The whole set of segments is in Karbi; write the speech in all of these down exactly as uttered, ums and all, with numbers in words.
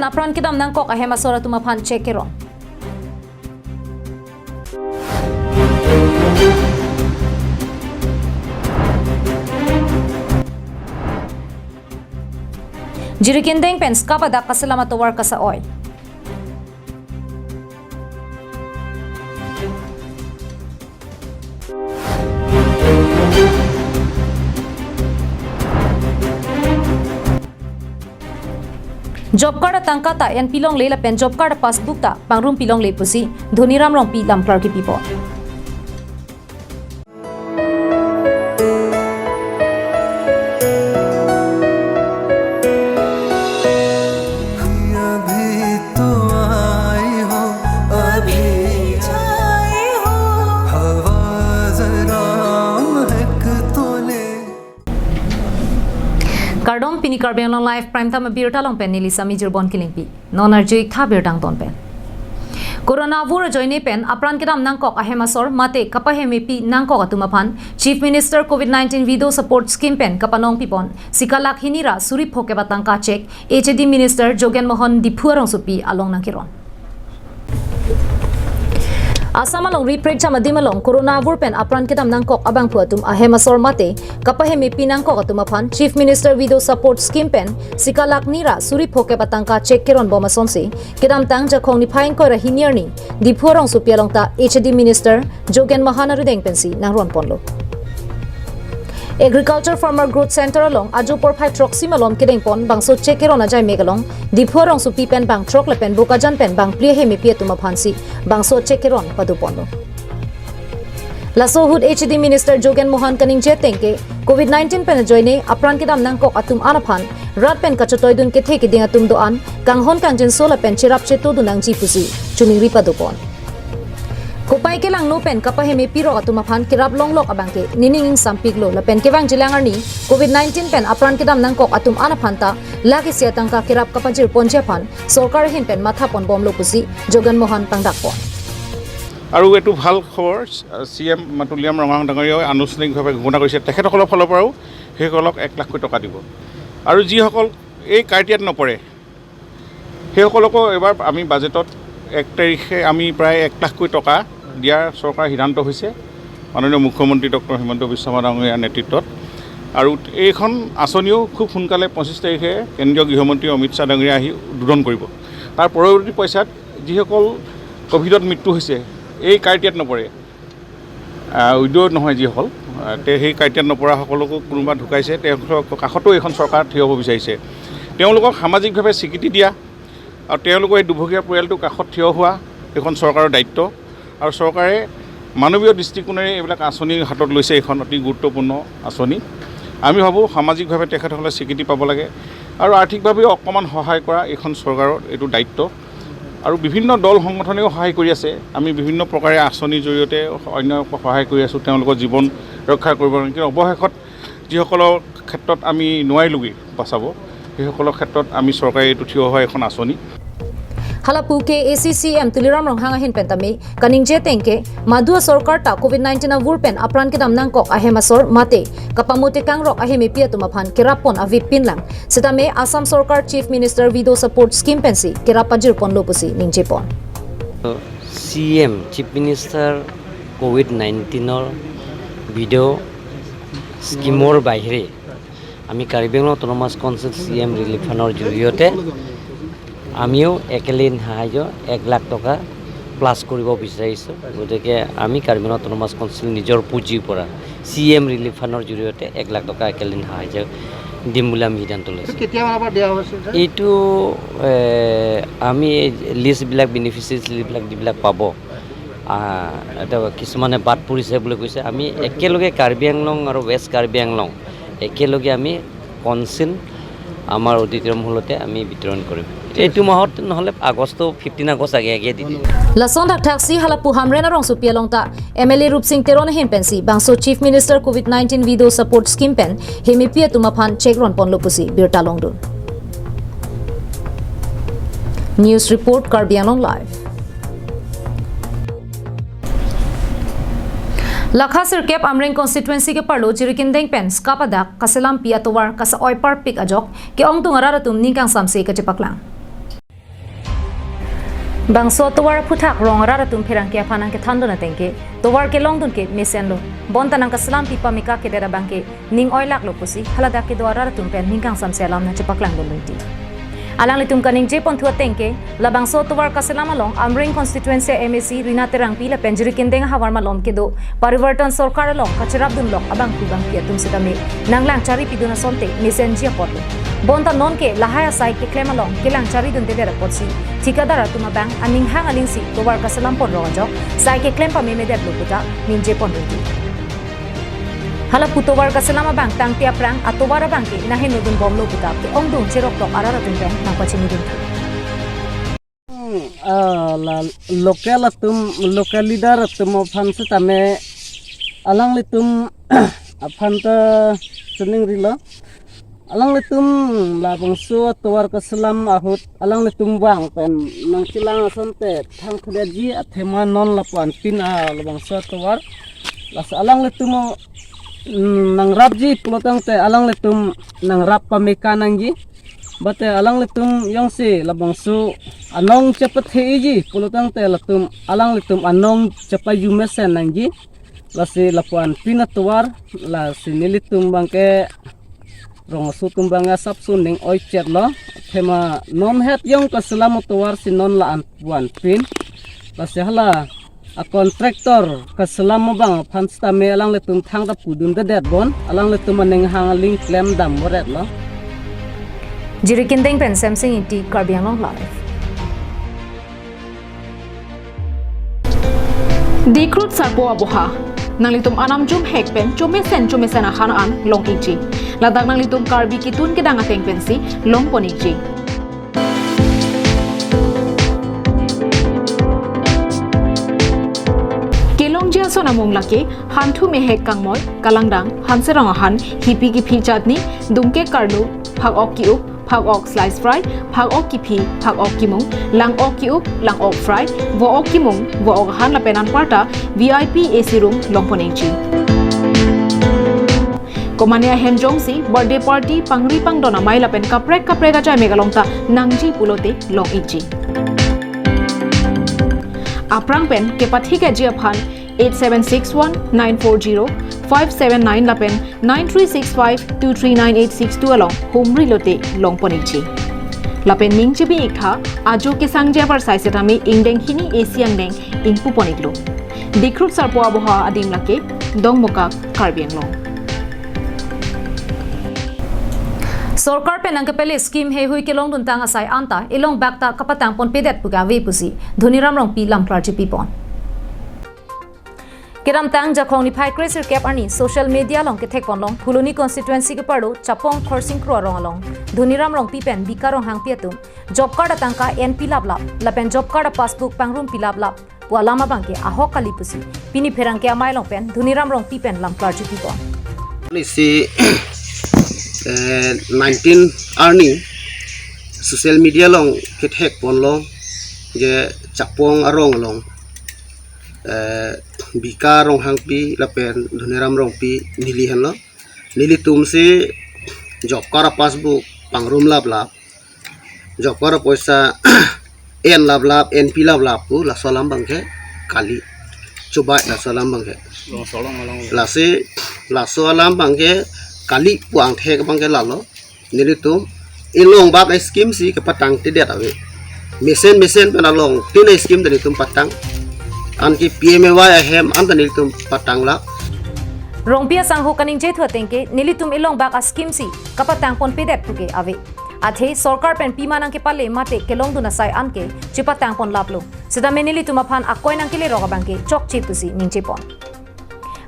Apran kedam nangkok ahem asor atum aphan chek keron. Jirikindeng pen skap adak kaselam atovar kasa-oi. Job card atangka ta enpi longle lapen job card passbook ta pangrumpilongle pusi Dhoniram Rongpi lamklar kipipo. अभी तो आई हो, अभी जाए हो, हवा जरा महक तो ले। Kardom, pini Karbi Anglong Live Prime Time abirta along pen neli Sami Jirbon Kilingpi. Non arju-ik tha birta angton pen. Corona avur ajoine pen apran kedam nangkok ahem asor mate kapahemepi nangkok atum aphan Chief Minister Covid nineteen Widow Support Scheme pen kapanong pipon sika lakh hini ra suri phokep atangka chek H A D Minister Jogen Mohan Diphu arongsopi along nangkeron. Assam along riprek jam adim along Corona avur pen apran kedam nangkok abangphu atum ahem asor mate kapahemepi nangkok atum aphan Chief Minister Widow Support Scheme pen sika lakh ni ra suri phokep atangka chek keron bom asonsi kedamtang Jakhong niphai ingkoi ra hini arni Diphu arongsopi along ta H A D Minister Jogen Mohan arideng pensi nangron ponlo. Agriculture Farmer Growth Center along ajo porphai throksi malom kedeng pon bangso chek keron ajai mek along Diphu arongsopi pen bang throk lapen Bokajan pen bang phli ahemepi atum aphansi bangso chek keron pado ponlo. Laso ahut H A D Minister Jogen Mohan kaningje ateng ke Covid nineteen pen ajoine apran kedam nangkok atum an aphan rat pen kachetoidun kethe keding atum do-an kanghon kangjinso lapen cherap chetodun nangji pusi choningri pado pon. Kopai kelangno pen kapahemepi rok atum aphan kerap longlok abang ke nening ingsampiklo lapen kevangjilang arni Covid nineteen pen apran kedam nangkok atum an aphan ta lakh isi atangka kerap kapajir ponji aphan sorkar ahin pen matha pon bomlo pusi Jogen Mohan pangdak pon. আৰু এইটো ভাল খবৰ, C M Tuliram ৰংহাং ডাঙৰীয়াই আনুষ্ঠানিকভাৱে ঘোষণা কৰিছে। তেখেতসকলৰ ফালৰ পৰাও সেইসকলক এক লাখকৈ টকা দিব। আৰু যিসকল এই ক্ৰাইটেৰিয়াত নপৰে, সেইসকলকো এইবাৰ আমি বাজেটত এক তাৰিখে আমি প্ৰায় এক লাখকৈ টকা দিয়াৰ চৰকাৰৰ সিদ্ধান্ত হৈছে মাননীয় মুখ্যমন্ত্ৰী ডক্টৰ হিমন্ত বিশ্ব শৰ্মা ডাঙৰীয়াৰ নেতৃত্বত। আৰু এইখন আঁচনিও খুব সোনকালে পঁচিছ তাৰিখে কেন্দ্ৰীয় গৃহমন্ত্ৰী অমিত শ্বাহ ডাঙৰীয়া আহি উদ্বোধন কৰিব। তাৰ পৰৱৰ্তী পৰ্যায়ত যিসকল কভিডত মৃত্যু হৈছে, এই ক্ৰাইটেৰিয়াত নপৰে, আহ, উইড' নহয় যিসকল, আহ, তে সেই ক্ৰাইটেৰিয়াত নপৰাসকলকো কোনোবা ঢুকাইছে, তেওঁলোকৰ কাষতো এইখন চৰকাৰ থিয় হ'ব বিচাৰিছে। তেওঁলোকক সামাজিকভাৱে স্বীকৃতি দিয়া আৰু তেওঁলোকৰ এই দুৰ্ভগীয়া পৰিয়ালটোৰ কাষত থিয় হোৱা এইখন চৰকাৰৰ দায়িত্ব। আৰু চৰকাৰে মানৱীয় দৃষ্টিকোণেৰে এইবিলাক আঁচনি হাতত লৈছে। এইখন অতি গুৰুত্বপূৰ্ণ আঁচনি। আমি ভাবোঁ সামাজিকভাৱে তেখেতসকলে স্বীকৃতি পাব লাগে আৰু আৰ্থিকভাৱেও অকণমান সহায় কৰা এইখন চৰকাৰৰ এইটো দায়িত্ব। আৰু বিভিন্ন দল সংগঠনেও সহায় কৰি আছে। আমি বিভিন্ন প্ৰকাৰে আঁচনিৰ জৰিয়তে অন্যক সহায় কৰি আছোঁ, তেওঁলোকৰ জীৱন ৰক্ষা কৰিব কাৰণে। কিন্তু অৱশেষত যিসকলৰ ক্ষেত্ৰত আমি নোৱাৰিলোগৈ বচাব, সেইসকলৰ ক্ষেত্ৰত আমি চৰকাৰে এইটো থিয় হোৱা এখন আঁচনি। Hala pu ke A C C M Tuliram Ronghang ahin pen tame kaningje ateng ke madua sorkar ta Covid nineteen avur pen apran kedam nangkok ahem asor mate kapamote kangrok ahemepi atum aphan kerap pon avepin lang. Setame Assam sorkar Chief Minister Widow Support Scheme pensi kerap pajir ponlo pusi ningje pon. C M, Chief Minister Covid nineteen ৰ Widow Scheme ৰ বাহিৰে আমি Karbi Anglong autonomous council C M relief ফাণ্ডৰ জৰিয়তে আমিও একেলেন সাহায্য এক লাখ টকা প্লাছ কৰিব বিচাৰিছোঁ। গতিকে আমি কাৰ্বি আংলং অট'নমাছ কাউন্সিল নিজৰ পুঁজিৰ পৰা চি এম ৰিলিফ ফাণ্ডৰ জৰিয়তে এক লাখ টকা একেলেন সাহায্য দিম বুলি আমি সিদ্ধান্ত লৈছোঁ। এইটো কেতিয়া মানৰ পৰা দিয়া হৈছে, ছাৰ? এইটো, এ, আমি এই লিষ্টবিলাক, বেনিফিচিয়াৰীজ লিষ্টবিলাক যিবিলাক পাব, আ, এতিয়া কিছুমানে বাদ পৰিছে বুলি কৈছে। আমি একেলগে কাৰ্বি আংলং আৰু ৱেষ্ট কাৰ্বি আংলং একেলগে আমি কাউন্সিল আমাৰ অডিটৰিয়াম হলতে আমি বিতৰণ কৰিম। এইটো মাহত নহ'লে আগষ্ট, ফিফটিন আগষ্ট আগে আগে দি দিম। Lason thakthak si hala pu Hamren arongsopi along ta M L A Rupsing Teron ahin pensi bangso Chief Minister Covid nineteen Widow Support Scheme pen hemepi atum aphan chek ron ponlo pusi birta longdun. News report, Karbi Anglong Live. Lakha sirkep Amreng constituency ke-arlo Jirikindeng pen skap adak kaselampi atovar kasa-oi parpik ajok ke-ongdung arat atum ning kangsamse kachepaklang. Bangso tovar aphuthak rong arat atum pherangke aphan nangkethandun ateng ke, tovar kelongdun ke mesenlo. Bonta nangkaselam pi pameka kedet abang ke ning oilaklo pusi haladak kedo arat atum pen ning kangsamse alam nangchepaklangdun lungti. Alanglitum kaningje ponthu ateng ke, labangso tovar kaselam along Amreng constituency M A C Rina Terangpi lapen Jirikindeng ahavar malom kedo Parivartan Sorkar along kacherapdunlok abangphu bangphi atum setame nanglang chari pidun asonte mesenji apotlo. Bonta nonke lahai asai keklem along kelang charidundedet apotsi thikadar atum abang aning hang alingsi tovar kaselam pon rong ajok sai keklem pamemedetlo puta ningje pon lungti. Hala pu tovar kaselam abang tangte aphrang atovar abang ke naheno dunbomlo puta ke-ongdung cheroktok arat atum pen nangpachinidun. Hmm, ah, la local atum, local leader atum aphan setame alanglitum aphan ta sining rilo. Alanglitum labangso atovar kaselam ahut alanglitum vang pen nangchelang asonte thangthudetji athema non lapu-an pin a labangso atovar. Lasi alanglitum, mm, nangrapji pulotangte alanglitum nangrap pameka nangji. Bate alanglitum jongsi labangso anong chepatheiji pulotangte latum alanglitum anong chepajumesen nangji. Lasi lapu-an pin atovar, lasi nelitum abang ke rong aso atum abang asapso ning oichetlo. Athema non het jong kaselam atovar si non la-an pu-an pin. Lasi hala a contractor kaselam abang aphan setame alanglitum thangta pudundedet bon, alanglitum aning hang aling klemdam boretlo. Jirikindeng pen Semsing Ingti, Karbi Anglong Live. Dikrut Sarpo Aboha, nanglitum anamjum hek pen chomesen chomesen ahan an long ikji. Ladak nanglitum Karbi ketun kedang ateng pensi longpon ikji. Kelongji ason amung lake hanthu mehek kangmoi, kalangdang, hanserong ahan, hipi kiphi chatni, dungke karlu, phak-ok ki-up, phak-ok slice fry, phak-ok kiphi, phak-ok kimung, lang-ok ki-up, lang-ok fry, vo-ok kimung, vo-ok ahan lapen anparta V I P A C room longpon ikji. Komane ahem jongsi birthday party, pangri pangdon amei lapen kaprek kaprek ajai mek along ta nangji pulote long ikji. Aphrang pen kepathikji aphan eight seven six one nine four zero five seven nine lapen nine three six five two three nine eight six two along humri lote longpon ikji. Lapen ning chibi iktha ajo kesangji avarsai setame ingdeng hini A C angdeng ingpupon iklo. Dikrut Sarpo Aboha adim lake Dongmukak, Karbi Anglong. Sorkar pen nangkepele scheme heihui kelongduntang asai anta elongbak ta kapatangponpedet pu ke ave pusi Dhoniram Rongpi lamklar chipipon. Kedamtang Jakhong niphai kre sirkep arni social media along kethekponlong Phuloni constituency keparlo Chapong Khorsing Kro arong along Dhoniram Rongpi pen Bika Ronghangpi atum job card atangka enpi laplap lapen job card a passbook pangrum pilaplap pu alam abang ke ahok kali pusi pini pherangke amei along pen Dhoniram Rongpi pen lamklar chipipon. Ni si, eh, nineteen arni social media along kethekponlong je Chapong arong along, eh, Bika Ronghangpi lapen Dhoniram Rongpi neli henlo. Nelitum si job card a passbook pangrum laplap, job card a poisa en laplap, enpi laplap pu laso alam abang ke kali. Chubai laso alam abang ke. Long solong along. Lasi laso alam abang ke kali pu angthek abang ke lalo. Nelitum elongbak a scheme si kepatangtedet ave. Mesen mesen pen along tin a scheme ta nelitum patang. Anke P M A Y ahem anta nelitum patanglak. Rongpi asangho kaningje thu ateng ke nelitum elongbak a scheme si kapatangponpedet pu ke ave. Athe sorkar pen pima nangkepale mate kelongdun asai an ke chepatangponlaplo. Setame nelitum aphan akoi nangkelerok abang ke chokche pusi ningjepon.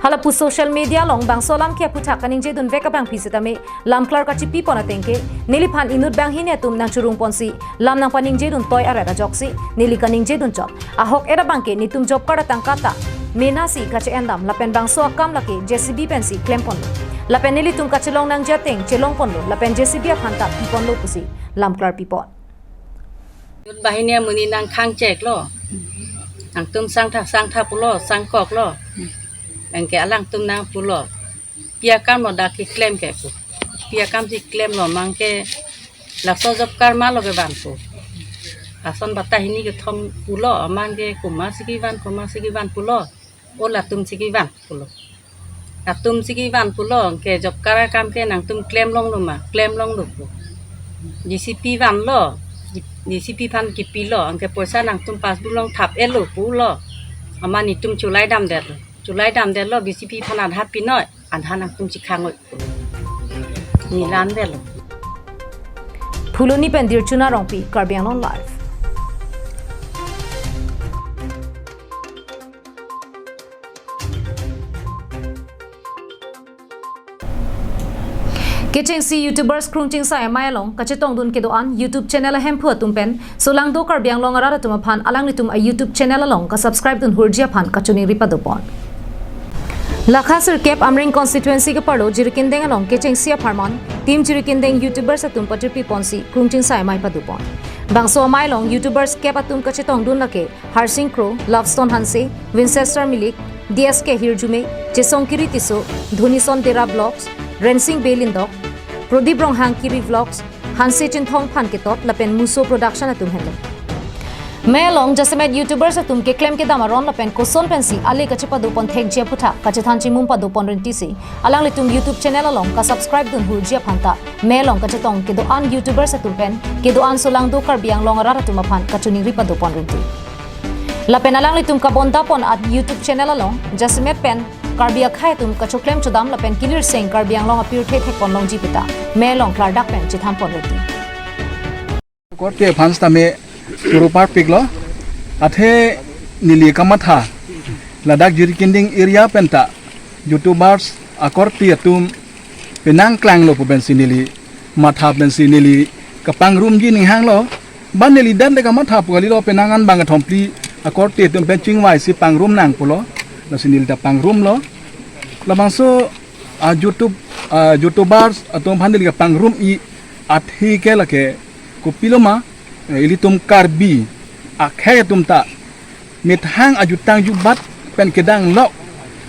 Hala pu social media along bangso alam ke aphuthak kaningjedunvek abangpi setame lamklar kachipipon ateng ke neliphan inut banghini atum nangchurungponsi lam nangpaningjedun toi aret ajoksi neli kaningjedun chot. Ahok et abang ke netum job card atangka ta mena si kache-endam lapen bangso akam lake J C B pensi klemponlo. Lapen nelitum kachelong nangji ateng chelongponlo lapen J C B aphan ta piponlo pusi lamklar pipon. Inut banghini amonit nangkhangcheklo. Nangtum sangtha sangtha pulo, sangkoklo. Anke alangtum nangpulo, pi akam lo dak keklem ke pu. Pi akam si klemlo mangke laso job card malo ke bang pu. Rason bata hini kethom pulo, aman ke komatsi kevan, komatsi kevan pulo. O latum si kevan pulo. Latum si kevan pulo, ke job card akam ke nangtum klem longlo ma, klem longlo pu. J C B vanlo, J C B aphan kipilo, anke poisa nangtum passbook along thap-etlo pulo. Amat netum chulai damdetlo. Chulai damdetlo, B C P aphan adha pinoi, adha nangtum chikhang-oi. Neli la-an detlo. Phuloni pen Dirchuna Rongpi, Karbi Anglong Live. Kechengsi YouTubers Krungching Sai Amei along kachetongdun kedo-an YouTube channel ahemphu atum pen solangdo Karbi Anglong arat atum aphan alanglitum a-YouTube channel along ka-subscribe dunhurji aphan kachiningri padopon. Lakha sirkep Amreng constituency keparlo Jirikindeng along kechengsi apharman Team Jirikindeng YouTubers atum patirpi ponsi Krungching Sai Amei padopon. Bangso amei along YouTubers kep atum kachetongdun lake Harsing Kro, Lovestone Hanse, Winchester Milik, D S K Hirjume, Chesongkiri Tisso, Dhonison Dera Vlogs, Rensing Bey Lyngdoh, Prodip Ronghang Kiri Vlogs, Hanse Chinthong aphan ketot lapen Muso Production atum henlo. Amei along jasemet YouTubers atum keklem kedam aron lapen koson pensi ale kachepadopon thekji aphuthak kachethan chimum padopon rintisi alanglitum YouTube channel along ka-subscribe dunhurji aphan ta amei along kachetong kedo-an YouTubers atum pen kedo-an solangdo Karbi Anglong arat atum aphan kachiningri padopon rinti. Lapen alanglitum kabondapon a-YouTube channel along jasemet pen Karbi akhei atum kachoklem chodam lapen kilirseng Karbi Anglong apirthe thekpon longji pu ta amei along klardak pen chethanpon rinti. Korte aphan sitame puru parpiklo, athe neli kamatha ladak Jirikindeng area pen ta YouTubers akorte atum penang klanglo pu pensi neli matha pensi neli kapangrumji ning hanglo. Ba neli dan de kamatha pu kalilo, penang an bang kethom phli akorte atum pen chingvaisi pangrum nang pulo. Lasi neli ta pangrumlo. Labangso a-YouTube, a-YouTubers atum aphan neli kapangrum-i athe ke lake kopilo ma, eh, ilitum Karbi akhei atum ta methang ajutang jubat pen kedang lok,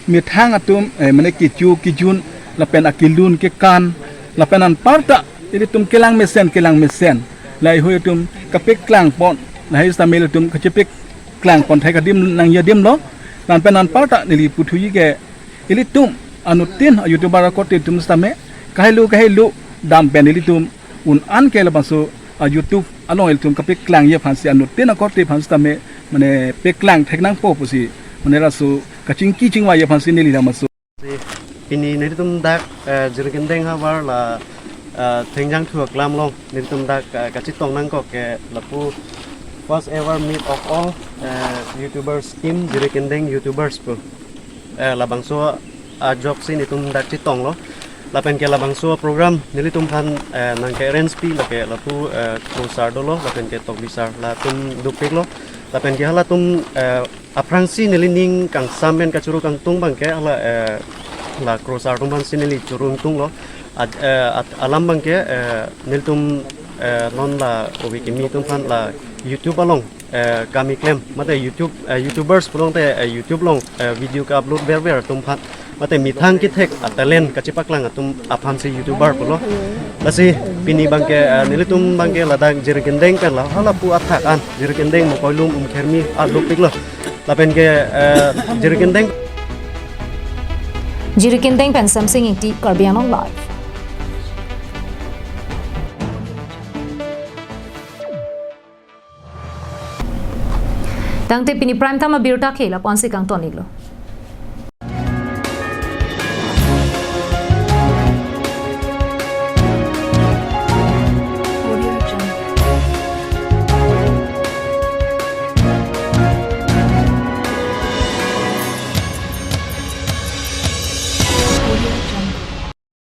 methang atum, eh, mane kecho kejun lapen akelun kekan lapen anparta ilitum kelang mesen, kelang mesen. Laheihui atum kapeklang pon, lahei sitame ilitum kachepeklang pon thek adim nangji adim lo. Lapen anparta neli puthuji ke ilitum anuttin a-YouTuber akorte atum sitame kahelo kahelo dam pen ilitum un-an ke labangso a-YouTube along ilitum kapeklangji aphansi anuttin akorte aphan sitame mane peklang thek nangpo pusi mane laso kachingki chingvai aphansi neli labangso. Pini nelitum dak, eh, Jirikindeng havar la, eh, Thengjangthu aklam along nelitum dak, eh, kachetong nangkok ke lapu first ever meet of all, eh, YouTubers, Team Jirikindeng YouTubers pu. Eh, labangso ajoksi nelitum dak chetonglo. Lapen ke labangso program nelitum aphan, eh, nangke-arrange pi lake lapu, eh, Kro sar dolo, lapen ke Tokbi sar latum dukpiklo. Lapen ke halatum, eh, aphrangsi neli ning kangsam pen kachoro kangtung abangke hala, eh, la Kro sar atum aphansi neli choro ingtunglo. At, eh, at alam abangke, eh, nelitum, eh, non la ove kimi atum aphan la YouTube along, eh, kam keklem mate YouTube, eh, YouTubers pulote, eh, YouTube along, eh, video ka-upload verver atum aphan mate methang kethek a-talent kachepaklang atum aphansi YouTuber pulo. Lasi pini abangke, eh, nelitum abangke ladak Jirikindeng pen la halapu athak an, Jirikindeng, Mokoilum, Umkhermi adukpiklo. Lapen ke, eh, Jirikindeng. Jirikindeng pen Samsing Ingti, Karbi Anglong Live. Tangte pini prime time abirta ke lapu-ansi kangton-iklo.